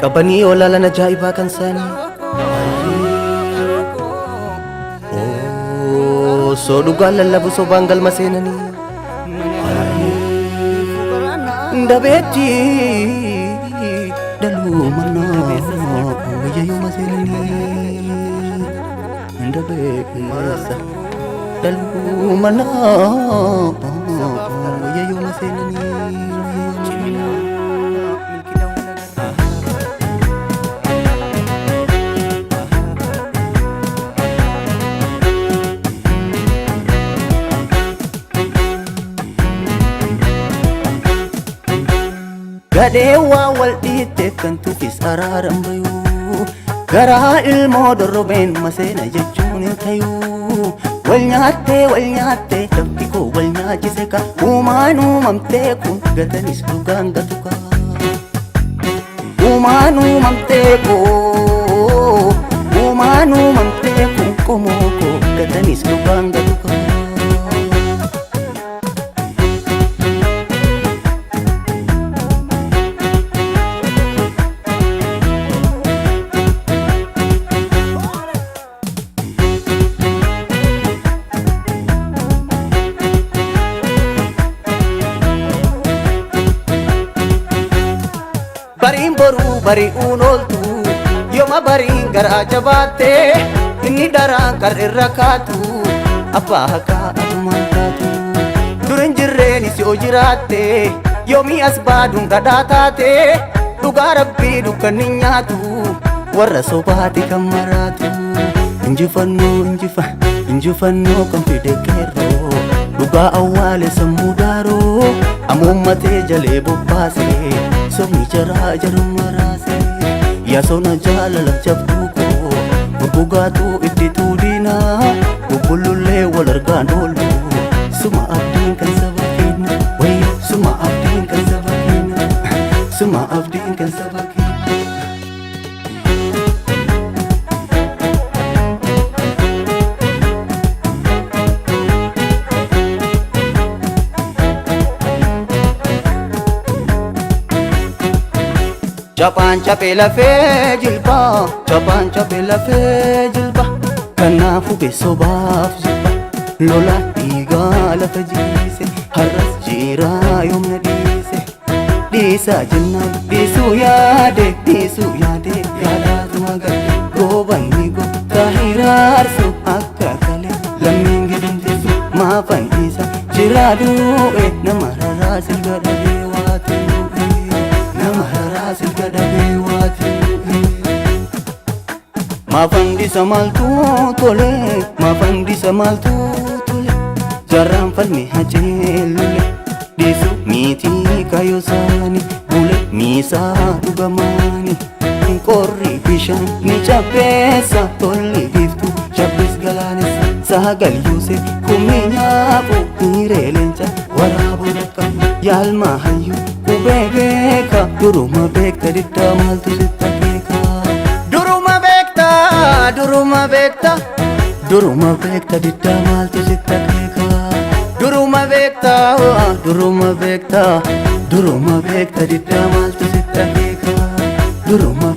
Qabanii olaalan ajaa'ibaa kan isaanii. Osoo dhugaan lallabu sobaan galma seenanii. Dabeetti dhaluu mannaa wayyayyuma seenanii. Dabeessa dhaluu mannaa wayyayyuma seenanii. Gadhee waa wal dhiitteef kan tufis araaran bayuu. Garaa ilmoo dorrobeen maseena jechuun hin tayuu. Wal nyaattee wal nyaattee lafti koo wal nyaachise ka. Uumaan uumamtee kun gatanis dhugaan gatu ka. Uumaan uumamtee koo uumaan uumamtee kun qomoo koo gatanis dhugaan gatu ka. Bariin boruu bari'uun ooltu yooma bariin garaa jabaatte inni daraan kar irra kaatu abbaa haqaa atumaan taatu. Dur hin jirreen si oo jiraatte yoomii as baaduun gadhaa taate dhugaa rabbii dukkanni nyaatu warra sobaati kan maraatu. Injifannoo injifa injifannoo kan fide qeerroo dhugaa awwaale sammuu daaroo amuummatee jalee bobbaase sobni jaraa jaruma raase. Yaasona jaalala jabduu koo gurgugaatuu itti tuudinaa bubbulullee wal argaan oolu suma abdiin kan saba keenya wayyo suma abdiin kan saba keenya suma abdiin kan saba keenya. Caphaan caphee lafee jilbaa, caphaan caphee lafee jilba, kanaafuu beesobaaf jilba. Lola dhiigaa lafa jiise, har'as jiraa yoomna dhiise. Dhiisaa jennaan dhiisuu yaade, dhiisuu yaade yaadaatu magadde. Goobanni goota hiraarsu akka kalee lammiin gidumteessu maafan dhiisa jiraa du'e nama raraa silga dhabee waatu. Nama raraa silga dhabee waatu. Maafan dhiisa maaltu tole, maafan dhiisa maaltu tole, jaarraan falme haceelule. Dhiisu miitii kaayoo isaanii bule miisaa dhugamaani. Qorri bishaan ni cabbeessa tolli biiftuu cabbees galaanessa. Sagal yuuse kumni nyaafu hiiree leenca waraabuu dhaqqabu. Yaalma hayyuu qubee beeka duruma beekta diddaa maaltu sitta beeka. Duruma beekta duruma beekta duruma beekta diddaa maaltu sitta beeka. Duruma beekta duruma beekta duruma beekta diddaa maaltu sitta beeka. Duruma